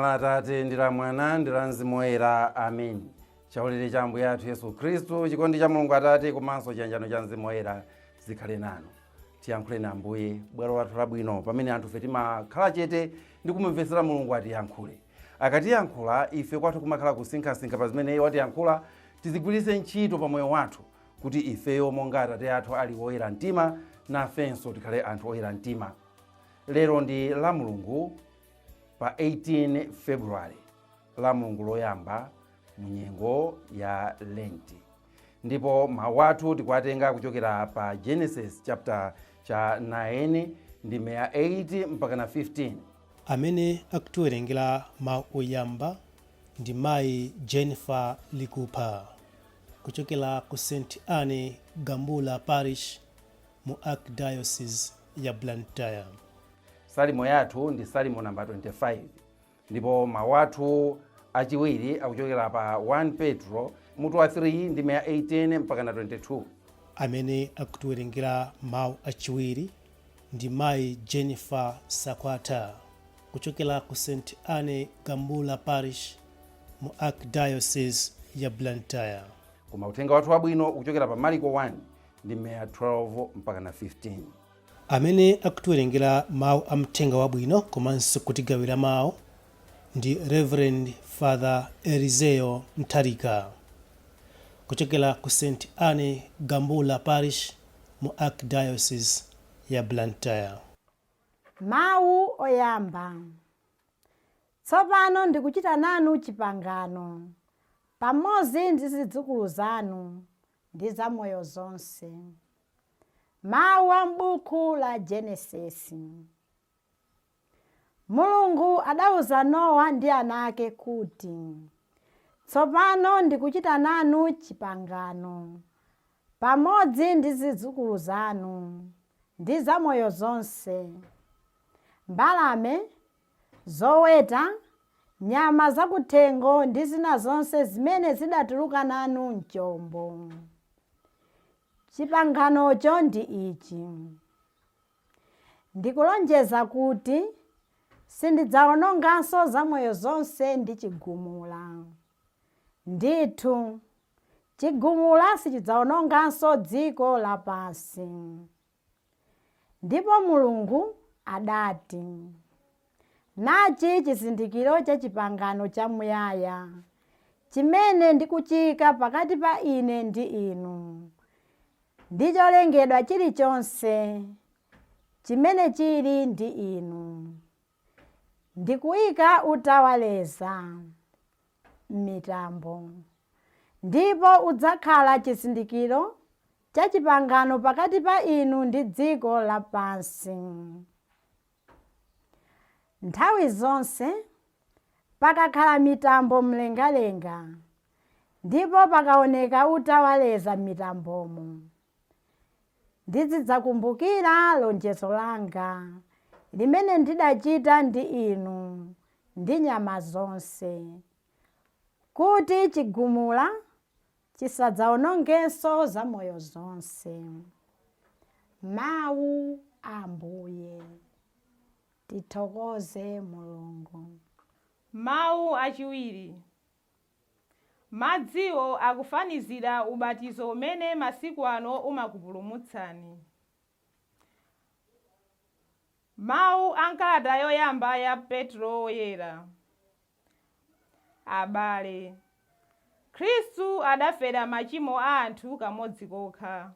La Atate ndi la Mwana ndi la Mzimu Woyera. Amen. Chaulere cha Ambuye athu Yesu Khristu, chikondi cha Mulungu Atate komanso chiyanjano cha Mzimu Woyera zikhale nanu. Tiyankhule na Ambuye, bwalo lathu labwino pamene anthufe timakhala chete ndi kumumvetsera Mulungu atiyankhule. Akatiyankhula, ife kwathu kumakhala kusinkhasinkha pa zimene iye watiyankhula, tizigwiritse ntchito pa moyo wathu kuti ifeyo monga Atate athu ali woyera mtima, nafenso tikhale anthu oyera mtima. Lero ndi la Mulungu pa 18 February, la Mulungu loyamba mu nyengo ya Lenti, ndipo mawu athu tikuwatenga kuchokera pa Genesis chapter cha 9 ndime ya 8 mpaka na 15. Amene akutiwerengera mawu oyamba ndi Mayi Jennifer Likupha kuchokera ku St Anne Gambula Parish mu Archdiocese ya Blantyre. Salimo yathu ndi Salimo namba 25, ndipo mawu athu achiwiri akuchokera pa 1 Petro mutu wa 3 ndime ya 18 mpaka na 22. Amene akutiwerengera mawu achiwiri ndi Mayi Jennifer Sakwata kuchokera ku St Anne Gambula Parish mu Archdiocese ya Blantyre. Koma uthenga wathu wabwino ukuchokera pa Mariko 1 ndime ya 12 mpaka na 15. Amene akutiwerengera mawu a mthenga wabwino komanso kutigawira mawu ndi Reverend Father Eliseo Mtharika kuchokera ku St Anne Gambula Parish mu Archdiocese ya Blantyre. Mawu oyamba. Tsopano ndikuchita nanu chipangano, pamodzi ndi zidzukulu zanu ndi zamoyo zonse. Mawu a m'buku la Genesisi. Mulungu adauza Nowa ndi ana ake kuti, Tsopano ndikuchita nanu chipangano, pamodzi ndi zidzukulu zanu ndi zamoyo zonse, mbalame, zoweta, nyama zakuthengo ndi zina zonse zimene zidatuluka nanu mchombo. Chipanganocho ndi ichi: ndikulonjeza kuti sindidzawononganso zamoyo zonse ndi chigumula. Ndithu, chigumula sichidzawononganso dziko lapansi. Ndipo Mulungu adati, Nachi chizindikiro cha chipangano chamuyaya, chimene ndikuchiyika pakati pa ine ndi inu, ndi cholengedwa chilichonse chimene chili ndi inu. Ndikuyika utawaleza m'mitambo, ndipo udzakhala chizindikiro cha chipangano pakati pa inu ndi dziko lapansi. Nthawi zonse pakakhala mitambo mlengalenga, ndipo pakaoneka utawaleza m'mitambomo, ndizidzakumbukira lonjezo langa limene ndidachita ndi inu ndi nyama zonse, kuti chigumula chisadzawonongenso zamoyo zonse. Mawu a Ambuye. Tithokoze Mulungu. Mawu achiwiri. Madziwo akufanizira ubatizo umene masiku ano umakupulumutsani. Mawu a nkalata yoyamba ya Petro Woyera. Abale, Khristu adafera machimo a anthu kamodzi kokha,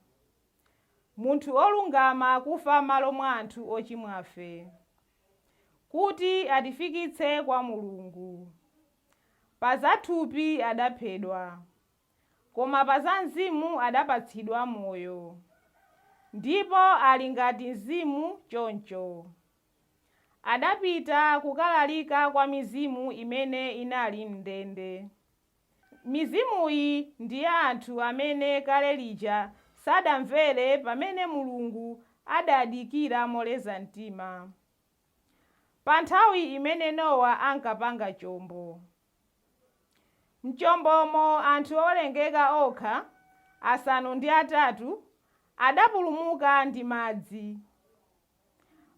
munthu olungama kufa m'malo mwa anthu ochimwafe, kuti atifikitse kwa Mulungu. Pa zathupi adaphedwa, koma pa za mzimu adapatsidwa moyo, ndipo ali ngati mzimu choncho. Adapita kukalalika kwa mizimu imene inali m'ndende. Mizimuyi ndi ya anthu amene kale lija sadamvere pamene Mulungu adadikira moleza mtima, pa nthawi imene Nowa ankapanga chombo. Mchombomo anthu owerengeka okha, 8, adapulumuka ndi madzi.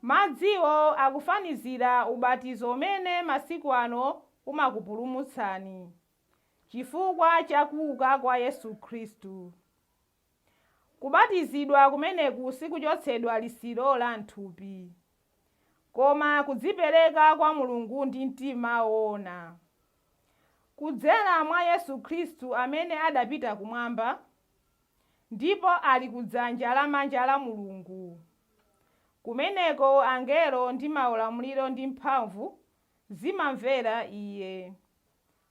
Madziwo akufanizira ubatizo umene masiku ano umakupulumutsani chifukwa cha kuuka kwa Yesu Khristu. Kubatizidwa kumeneku sikuchotsedwa lisiro la mthupi, koma kudzipereka kwa Mulungu ndi mtima woona. Kudzera mwa Yesu Khristu amene adapita kumwamba, ndipo ali kudzanja lamanja la Mulungu. Kumeneko angelo ndi maulamuliro ndi mphamvu zimamvera Iye.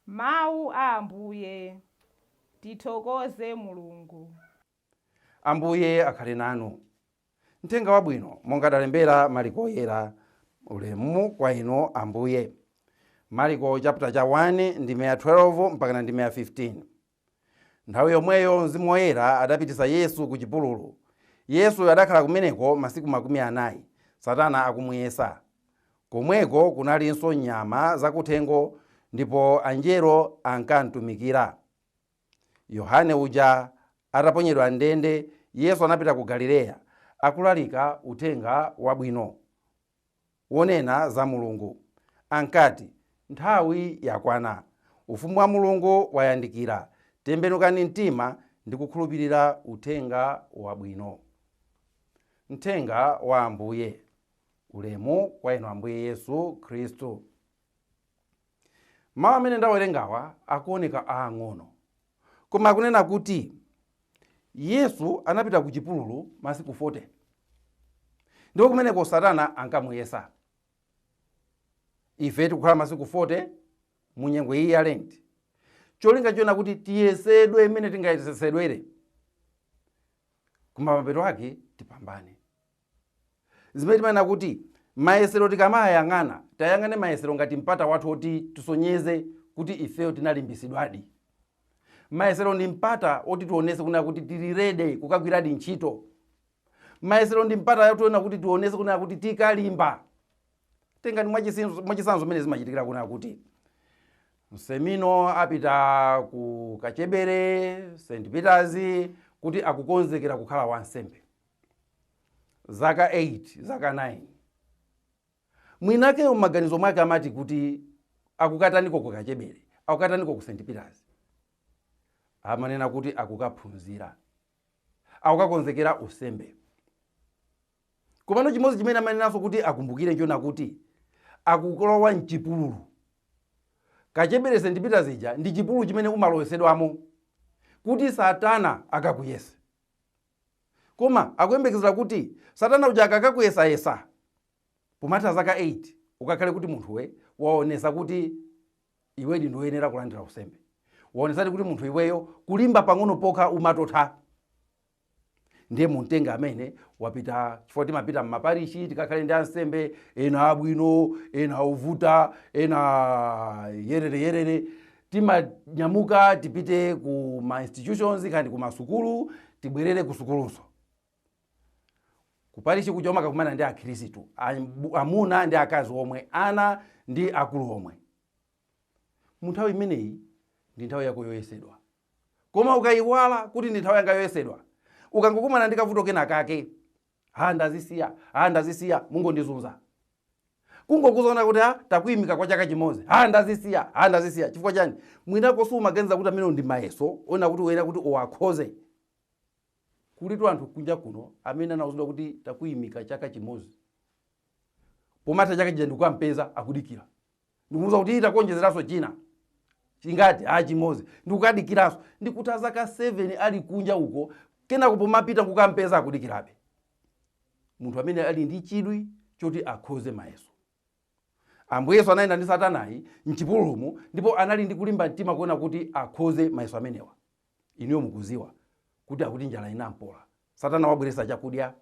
Mawu a Ambuye. Tithokoze Mulungu. Ambuye akhale nanu. Mthenga wabwino monga adalembera Mariko Oyera. Ulemu kwa inu Ambuye. Mariko chapter cha 1 ndime ya 12 mpaka ndime ya 15. Nthawi yomweyo Mzimu Woyera adapititsa Yesu ku chipululu. Yesu adakhala kumeneko masiku 40, Satana akumuyesa. Komweko kunalinso nyama zakuthengo, ndipo anjelo ankamtumikira. Yohane uja ataponyedwa ndende, Yesu anapita ku Galileya akulalika uthenga wabwino wonena za Mulungu. Ankati, nthawi yakwana, ufumu wa Mulungu wayandikira, tembenukani mtima ndi kukhulupirira uthenga wabwino. Mthenga wa Ambuye. Ulemu kwa inu Ambuye Yesu Khristu. Mawu amene ndawerengawa akuoneka aang'ono, koma akunena kuti Yesu anapita ku chipululu masiku 40, ndipo kumeneko Satana ankamuyesa. Ife tikukhala masiku 40 mu nyengo iyi ya Lent, cholinga chiona kuti tiyesedwe imene tingayesedwere, koma mapeto ake tipambane. Zimene timanena kuti mayesero tikamayang'ana, tayang'ane mayesero ngati mpata wathu oti tisonyeze kuti ifeyo tinalimbisidwadi. Mayesero ndi mpata oti tionese kunena kuti tili ready kukagwiradi ntchito. Mayesero ndi mpata yotiona kuti tionese kunena kuti tikalimba. Tengani mwachisanzo zimene zimachitikira kunena kuti msemino apita ku Kachebere St Peters kuti akukonzekera kukhala wansembe zaka 8, zaka 9. Mwinakeyo m'maganizo mwake amati kuti akukataniko ku Kachebere, akukataniko ku St Peters? Amanena kuti akukaphunzira, akukakonzekera usembe. Komano chimodzi chimene amanenanso kuti akumbukire nchona kuti akulowa mchipululu. Kachebere St Peters ija ndi chipululu chimene umalowesedwamo kuti Satana akakuyese. Koma akuyembekezera kuti Satana uja akakakuyesayesa pomatha zaka 8, ukakhale kuti munthuwe waonesa kuti iwedi ndiwoyenera kulandira usembe, waonesati kuti munthu iweyo kulimba pang'ono pokha umatotha. Ndiye mumtenga amene wapita, chifukwa timapita mmaparishi tikakhale ndi ansembe ena abwino, ena ovuta, ena yerere yerere. Timanyamuka tipite ku ma institutions kandi ku masukulu, tibwerere ku sukulunso. Kuparishi kuja umakakumana ndi akhristu amuna ndi akazi omwe, ana ndi akulu omwe. Mu nthawi imeneyi ndi nthawi yako yoyesedwa. Koma ukayiwala kuti ndi nthawi yanga yoyesedwa, ukangokumana ndi kavuto kena kake, ha, ndazisiya, ha, ndazisiya, mungondizunza. Kungokuzaona kuti ha, takuyimika kwa chaka chimodzi, ha, ndazisiya, ha, ndazisiya. Chifukwa chani? Mwinako sumaganiza kuti amenewo ndi mayeso ona kuti uyenera kuti uwakhoze. Kulitu anthu kunja kuno amene anauzidwa kuti takuyimika chaka chimodzi, pomatha chaka chija ndikukampeza akudikira, ndikumuuza kuti takuonjezeranso china chingati, ha, chimodzi, ndikukadikiranso, ndikutha zaka 7 ali kunja uko. Kenako pomapita nkukampeza akudikirabe. Munthu amene ali ndi chidwi choti akhoze mayeso. Ambuye Yesu anayenda ndi Satanayi mchipululumu, ndipo anali ndi kulimba mtima kuona kuti akhoze mayeso amenewa. Inuyo mukuziwa kuti akuti njala inampola, Satana wabweretsa chakudya,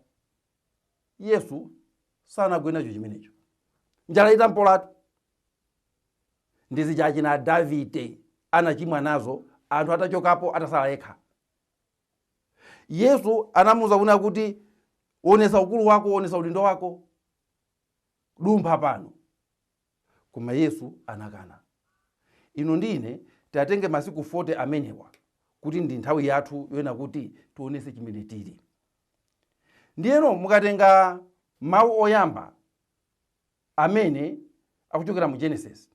Yesu sanagwe nacho chimenecho. Njala itampolatu, ndi zija achina Davide anachimwa nazo, anthu atachokapo atasala yekha. Yesu anamuuza kunena kuti onesa ukulu wako, onesa udindo wako, dumpha pano. Koma Yesu anakana. Inu ndine tatenge masiku 40 amenewa kuti ndi nthawi yathu yoyena kuti tionese chimene tili. Ndiyeno mukatenga mawu oyamba Amene akuchokera mu Genesis.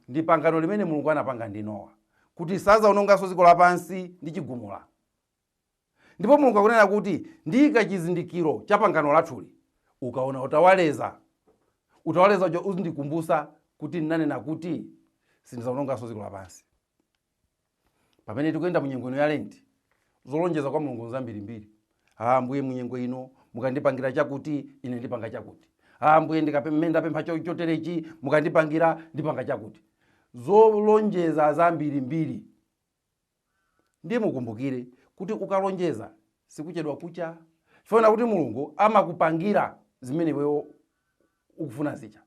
Ndi pangano limene Mulungu anapanga ndi Nowa kuti sazawononganso dziko lapansi ndi chigumula. Ndipo Mulungu akunena kuti ndiyika chizindikiro cha pangano lathuli. Ukaona utawaleza, utawaleza uja uzindikumbusa kuti ndinanena kuti sindizawononganso dziko lapansi. Pamene tikuyenda mu nyengo ino ya Lenti, zolonjeza kwa Mulungu nzambirimbiri. Ah, Ambuye, mu nyengo ino mukandipangira chakuti, ine ndipanga chakuti. Ah, Ambuye, mmene ndapempha choterechi, mukandipangira ndipanga chakuti. Zolonjeza zambirimbiri. Ndiye mukumbukire kuti ukalonjeza sikuchedwa kucha, chifukwa kuti Mulungu amakupangira zimene iweyo ukufuna zija.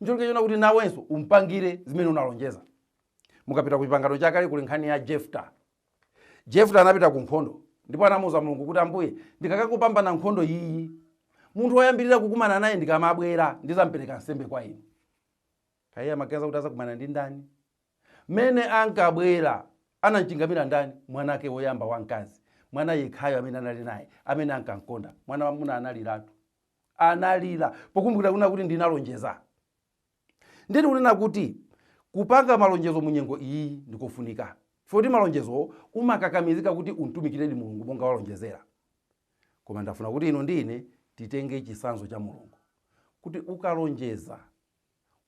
Ncholinga chona kuti nawenso umpangire zimene unalonjeza. Mukapita ku Chipangano Chakale kuli nkhani ya Jefta. Jefta anapita ku nkhondo ndipo anamuwuza Mulungu kuti, Ambuye, ndikakakupambana nkhondo iyi, munthu woyambirira kukumana naye ndikamabwera ndizampereka nsembe kwa inu. Kaya amaganiza kuti azakumana ndi ndani? Mene ankabwera anamchingamira ndani? Mwana ake woyamba wamkazi, mwana yekhayo amene anali naye, amene ankamkonda. Mwana wamuna analiratu, analira pokumbukira kunena kuti ndinalonjeza. Nditi kunena kuti kupanga malonjezo mu nyengo iyi ndikofunika, chifukwa malonjezo umakakamizika kuti umtumikiredi Mulungu monga walonjezera. Koma ndafuna kuti inu ndi ine titenge chitsanzo cha Mulungu, kuti ukalonjeza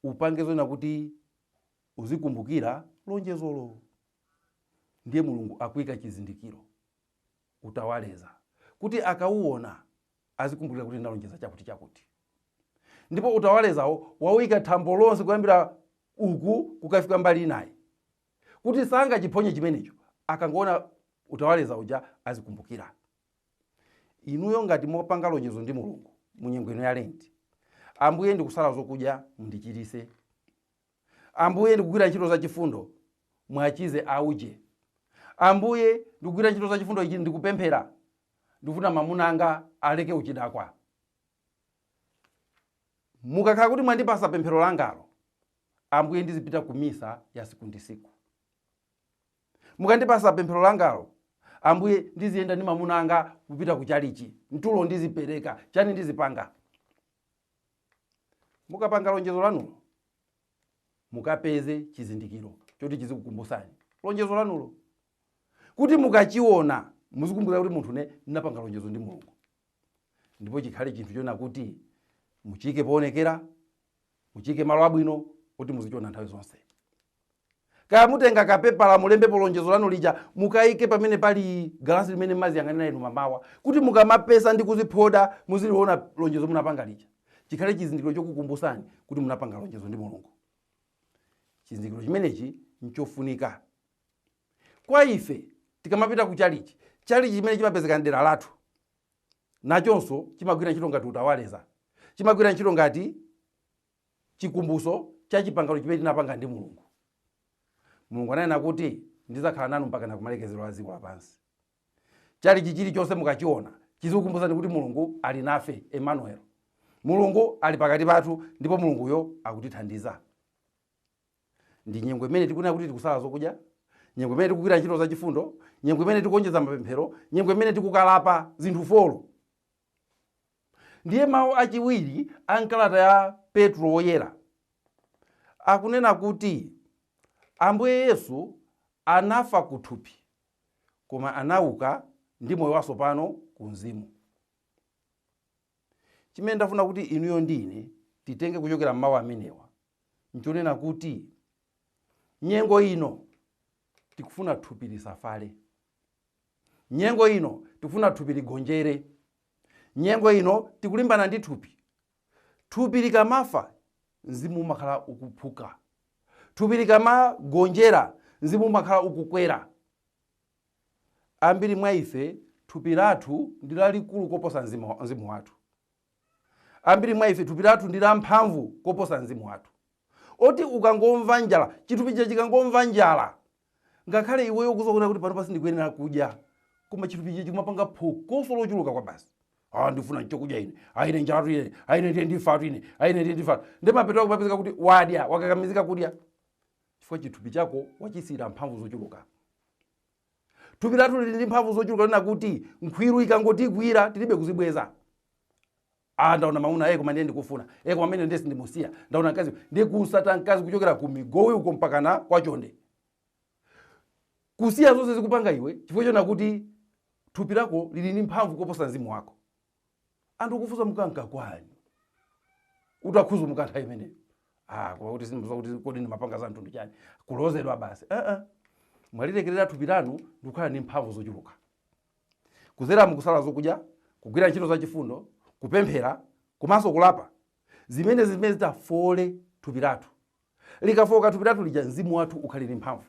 upange zoona kuti uzikumbukira lonjezolo. Ndiye Mulungu akuyika chizindikiro utawaleza, kuti akauona azikumbukira kuti ndalonjeza chakuti chakuti. Ndipo utawalezawo wawuyika thambo lonse kuyambira uku kukafika mbali inayi, kuti sangachiphonye chimenecho. Akangoona utawaleza uja azikumbukira. Inuyo ngati mopanga lonjezo ndi Mulungu mu nyengo ino ya Lenti, Ambuye, ndikusala zokudya, mundichirise. Ambuye, ndikugwira ntchito zachifundo, mwachize auje. Ambuye, ndikugwira ntchito zachifundo ichi, ndikupemphera, ndikufuna mamuna anga aleke uchidakwa. Mukakhala kuti mwandipasa pemphero langalo, Ambuye, ndizipita ku misa ya siku ndi siku. Mukandipasa pemphero langalo, Ambuye, ndiziyenda ndi mamuna anga kupita ku chalichi, mtulo ndizipereka, chani ndizipanga. Mukapanga lonjezo lanulo, mukapeze chizindikiro choti chizikukumbusani lonjezo lanulo, kuti mukachiona muzikumbukira kuti munthu ne ndinapanga lonjezo ndi Mulungu. Ndipo chikhale chinthu chona kuti muchike poonekera, muchike malo abwino kuti muzichiona nthawi zonse. Kaya mutenga kapepala mulembepo lonjezo lanu lija, mukayike pamene pali galasi limene mmaziyang'anira inu mamawa, kuti mukamapesa ndi kuziphoda muziliona lonjezo munapanga lija. Chikhale chizindikiro chokukumbusani kuti munapanga lonjezo ndi Mulungu. Chizindikiro chimenechi nchofunika kwa ife tikamapita ku chalichi. Chalichi chimene chimapezeka mdera lathu nachonso chimagwira ntchito ngati utawaleza, chimagwira ntchito ngati chikumbuso cha chipangano chimene tinapanga ndi Mulungu. Mulungu ananena kuti ndizakhala nanu mpaka na kumalekezero a dziko lapansi. Chalichi chilichonse mukachiona chizikukumbusani kuti Mulungu ali nafe, Emmanuel. Mulungu ali pakati pathu ndipo Mulunguyo akutithandiza. Ndi nyengo imene tikunena kuti tikusala zokudya, nyengo imene tikugwira ntchito zachifundo, nyengo imene tikuonjeza mapemphero, nyengo imene tikukalapa zinthu folo. Ndiye mawu achiwiri a mkalata ya Petro woyera akunena kuti Ambuye Yesu anafa kuthupi, koma anauka ndi moyo watsopano ku mzimu. Chimene ndafuna kuti inuyo ndi ine titenge kuchokera m'mawu amenewa nchonena kuti nyengo ino tikufuna thupi lisafale, nyengo ino tikufuna thupi ligonjere, nyengo ino tikulimbana ndi thupi. Thupi likamafa mzimu umakhala ukuphuka, thupi likamagonjera mzimu umakhala ukukwera. Ambiri mwa ife thupi lathu ndi lalikulu koposa mzimu wathu. Ambiri mwa ife thupi lathu ndi lamphamvu koposa mzimu wathu, oti ukangomva njala, chithupi chija chikangomva njala, ngakhale iweyo ukuzoona kuti pano pasi ndikuyenera kudya, koma chithupi chija chikumapanga phokoso lochuluka kwa basi. Ah, ndifuna chokudya ine, ah, ine njalatu ine, ah, ine ndiye ndifatu ine, ah, ine ndiye ndifatu. Ndi mapeto ako mapezeka kuti wadya, wakakamizika kudya, chifukwa chithupi chako wachisiyira mphamvu zochuluka. Thupi lathu lili ndi mphamvu zochuluka lina kuti nkhwiru ikangotigwira tilibe kuzibweza. Ah, ndaona mamuna, koma ndiye ndikufuna, koma amene ndiye sindimusiya. Ndaona mkazi, ndiye kusata mkazi kuchokera ku Migowi uko mpakana kwa Chonde, kusiya zonse zikupanga iwe, chifukwa chona kuti thupi lako lili ndi mphamvu koposa mzimu wako. Anthu kufunsa, mukanka kwani utakhuzumuka nthawi imeneyo? Ah, koma kuti sindimuza kuti kodi ndimapanga za mtundu chani, kulozedwa basi. Mwalilekerera thupi lanu ndikukhala ndi mphamvu zochuluka kuzera mukusala zokudya, kugwira ntchito zachifundo, kupemphera komanso kulapa, zimene zitafole thupi lathu. Likafoka thupi lathu lija, mzimu wathu ukhale ndi mphamvu.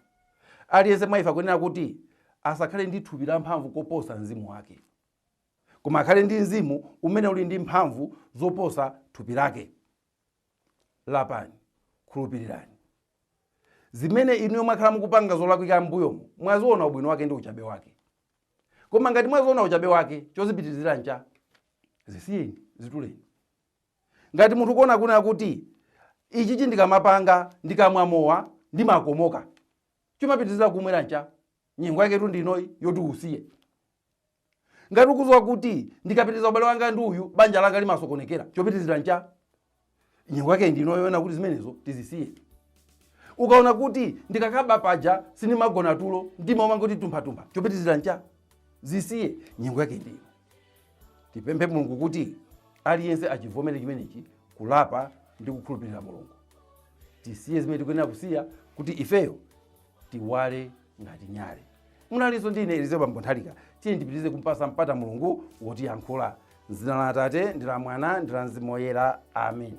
Aliyense mwa ife akuyenera kuti asakhale ndi thupi la mphamvu koposa mzimu wake, koma akhale ndi mzimu umene uli ndi mphamvu zoposa thupi lake. Lapani, khulupirirani. Zimene inuyo mwakhala mukupanga zolakwika m'mbuyomo, mwaziona ubwino wake ndi uchabe wake. Koma ngati mwaziona uchabe wake, chozipitirizira ncha? Zisiyeni, zituleni. Ngati munthu kuona kunena kuti ichichi ndikamapanga, ndikamwa mowa ndimakomoka, chomapitirizira kumwera ncha? Nyengo yake tu ndinoyi yoti usiye. Ngati ukudziwa kuti ndikapitiriza ubale wanga ndi uyu, banja langa limasokonekera, chopitirizira ncha? Nyengo yake ndinoyo yona kuti zimenezo tizisiye. Ukaona kuti ndikakaba paja sindimagona tulo, mtima umangoti tumpatumpha, chopitirizira ncha? Zisiye, nyengo yake ndino. Tipemphe Mulungu kuti aliyense achivomere chimenechi, kulapa ndi kukhulupirira Mulungu. Tisiye zimene tikuyenera kusiya kuti ifeyo tiwale ngati nyale. Munalinso ndine Elizeo Bambo Nthalika. Tiye ndipitirize kumpasa mpata Mulungu wotiyankhula. Mzina la Atate ndi la Mwana ndi la Mzimu Woyera, amen.